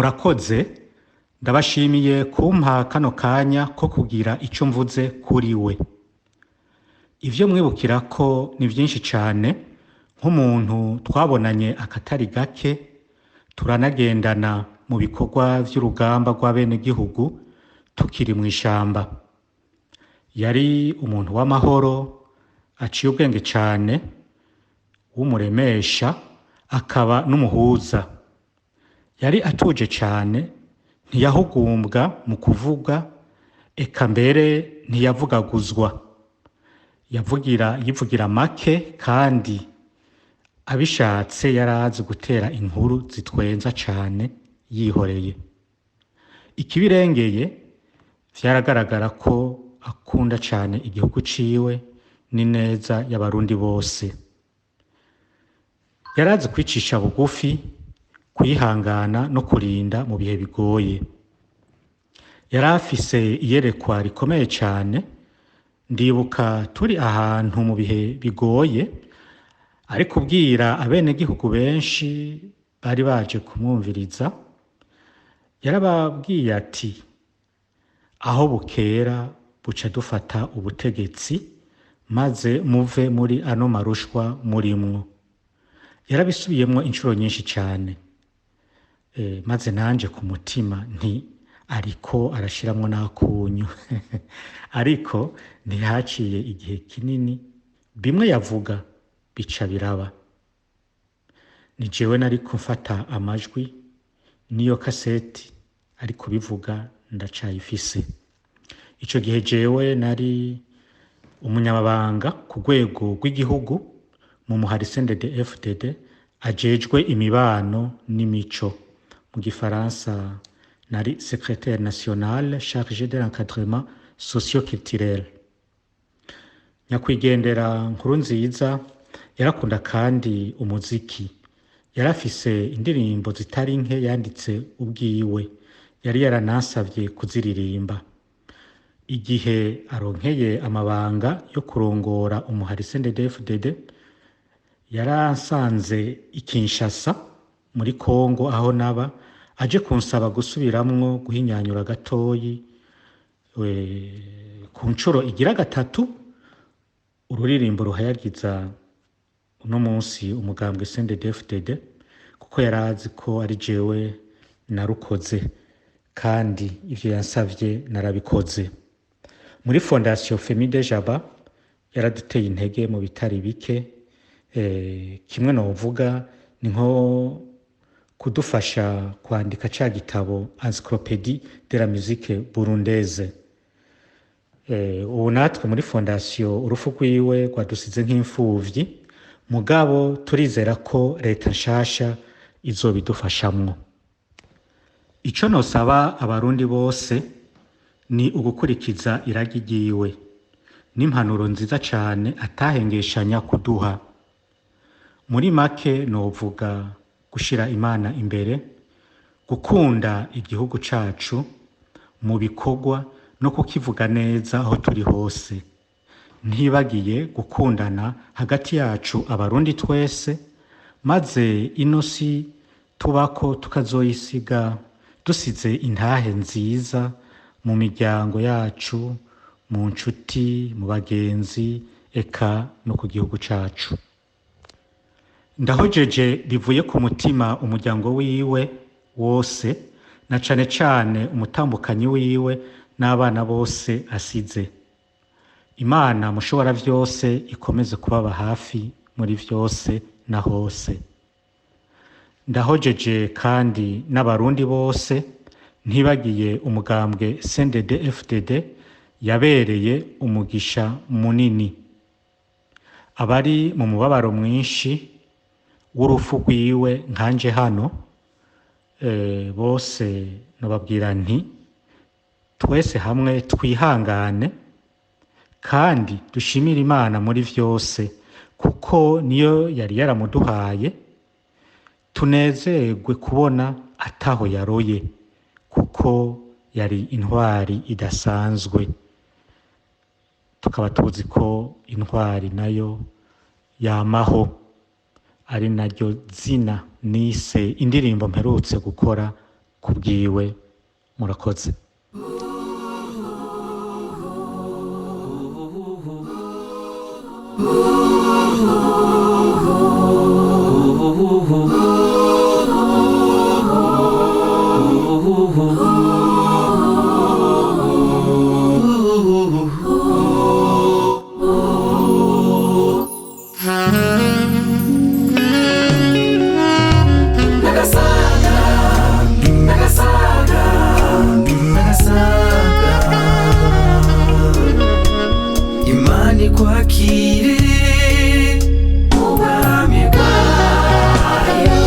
Murakoze, ndabashimiye kumpa kano kanya ko kugira ico mvuze kuri we. Ivyo mwibukirako ni vyinshi cane, nk'umuntu twabonanye akatari gake, turanagendana mu bikorwa vy'urugamba rw'abenegihugu tukiri mw'ishamba. Yari umuntu w'amahoro, aciye ubwenge cane, w'umuremesha, akaba n'umuhuza. Yari atuje cane, ntiyahugumbwa mu kuvuga, eka mbere ntiyavugaguzwa. Yavugira yivugira make kandi abishatse yarazi gutera inkuru zitwenza cane yihoreye. Ikibirengeye vyaragaragara ko akunda cane igihugu ciwe n'ineza y'Abarundi bose. Yarazi kwicisha bugufi, kwihangana no kurinda mu bihe bigoye. Yari afise iyerekwa rikomeye cane, ndibuka turi ahantu mu bihe bigoye, ari kubwira abenegihugu benshi bari baje kumwumviriza, yarababwiye ati: "Aho bukera buca dufata ubutegetsi, maze muve muri ano marushwa murimwo." Yarabisubiyemwo incuro nyinshi cane. Maze nanje ku mutima nti: "Ariko arashiramwo n'akunyu." Ariko ntihaciye igihe kinini, bimwe yavuga bica biraba. Ni jewe nariko mfata amajwi n'iyo kaseti ari kubivuga ndacayifise. Ico gihe jewe nari umunyamabanga ku rwego rw'igihugu mu muhari CNDD FDD ajejwe imibano n'imico. Mu gifaransa nari secrétaire national chargé de l'encadrement socio-culturel. Nyakwigendera Nkurunziza yarakunda kandi umuziki. Yarafise indirimbo zitari nke yanditse ubwiwe, yari yaranansavye kuziririmba. Igihe aronkeye amabanga yo kurongora umuhari CNDD-FDD, yaransanze i Kinshasa muri Congo aho naba, aje kunsaba gusubiramwo guhinyanyura gatoyi ku ncuro igira gatatu ururirimbo ruhayagiza uno munsi umugambwe CNDD-FDD, kuko yarazi ko ari jewe narukoze, kandi ivyo yansavye narabikoze. Muri Fondation Femide Jaba yaraduteye intege mu bitari bike. Kimwe novuga ni nko kudufasha kwandika ca gitabo Encyclopédie de la musique burundaise. Ubu natwe muri fondation urupfu rwiwe rwadusize nk'imfuvyi, mugabo turizera ko leta nshasha izobidufashamwo. Ico nosaba Abarundi bose ni ugukurikiza iragi ryiwe n'impanuro nziza cane atahengeshanya kuduha. Muri make novuga gushira Imana imbere, gukunda igihugu cacu mu bikorwa no kukivuga neza aho turi hose, ntibagiye gukundana hagati yacu Abarundi twese, maze ino si tubako tukazoyisiga dusize intahe nziza mu miryango yacu, mu nshuti, mu bagenzi, eka no ku gihugu cacu. Ndahojeje bivuye ku mutima umuryango wiwe wose, na cane cane umutambukanyi wiwe n'abana bose asize. Imana mushobora vyose ikomeze kubaba hafi muri vyose na hose. Ndahojeje kandi n'Abarundi bose, ntibagiye umugambwe CNDD FDD yabereye umugisha munini. Abari mu mubabaro mwinshi w'urupfu rwiwe nkanje hano, bose nobabwira nti: twese hamwe twihangane kandi dushimire Imana muri vyose, kuko niyo yari yaramuduhaye. Tunezerwe kubona ataho yaroye, kuko yari intwari idasanzwe, tukaba tuzi ko intwari nayo yamaho, ari naryo zina nise indirimbo mperutse gukora kuri we. Kubwiwe murakoze. Nagasaga Imana ikwakire ubwami bwayo.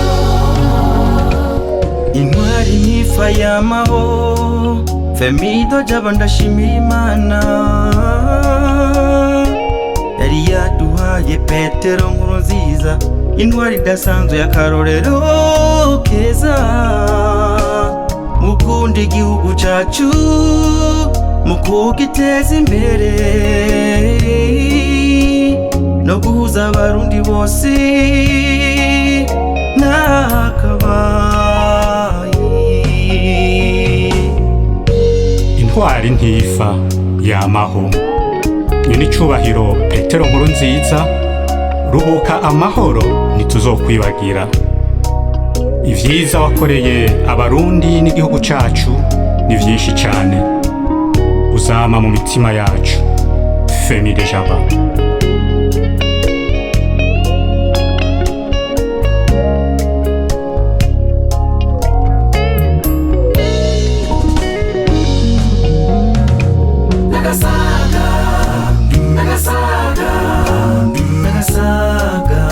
Intwari ntifa yamaho Femido jaba ndashimira Imana yari yaduhaye Petero nkuru nziza, intwari idasanzwe y'akarorero keza mukunda igihugu cacu mu kugiteza imbere no guhuza abarundi bose n'akabaye. Intwari ntifa yamaho. Nyenicubahiro Petero nkuru nziza, ruhuka amahoro, ntituzokwibagira ivyiza wakoreye abarundi n'igihugu cacu ni vyinshi cane, uzama mu mitima yacu. Femi de Jaba. Nagasaga, Nagasaga, Nagasaga,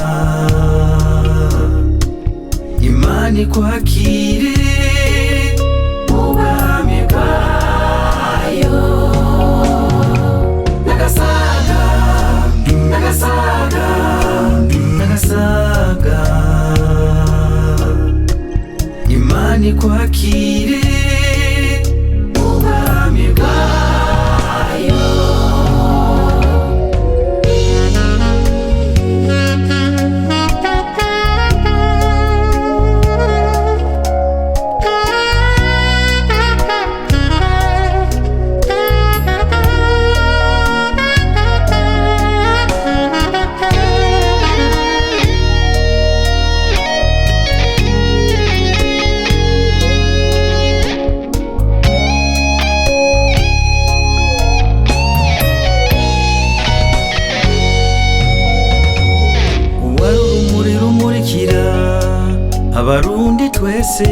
Imana ikwakire ubwami bwayo. Nagasaga, Nagasaga, Nagasaga, Imana ikwakire ubwami bwayo. Uwari urumuri rumurikira abarundi twese,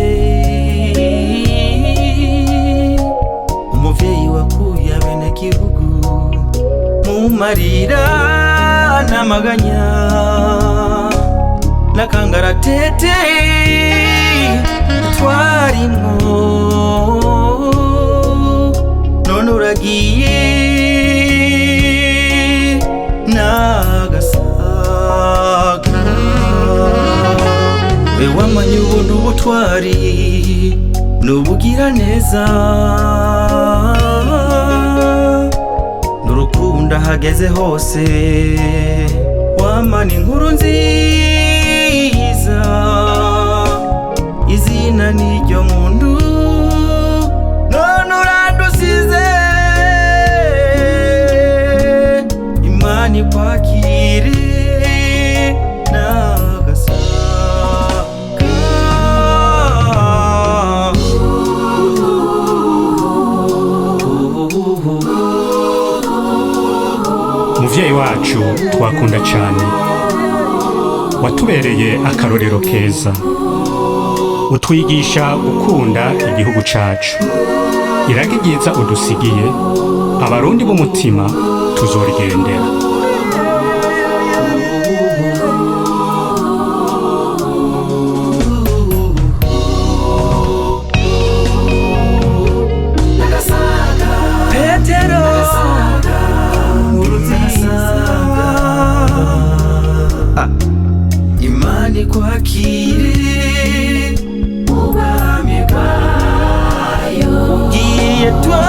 umuvyeyi wakuye abenegihugu mu marira n'amaganya n'akangaratete twarimwo, none uragiye n'agasaga. We wamanye ubuntu, ubutwari n'ubugira neza n'urukundo ahageze hose, wamana inkuru nziza, izina n'iryo muntu, none uradusize. Imana ikwakire n'agasaga. Muvyeyi wacu twakunda cane, watubereye akarorero keza, utwigisha gukunda igihugu cacu. Iragi ryiza udusigiye, abarundi b'umutima tuzorigendera. Petero Nkurunziza, Imana ikwakire ubwami bwayo. Ugiye twa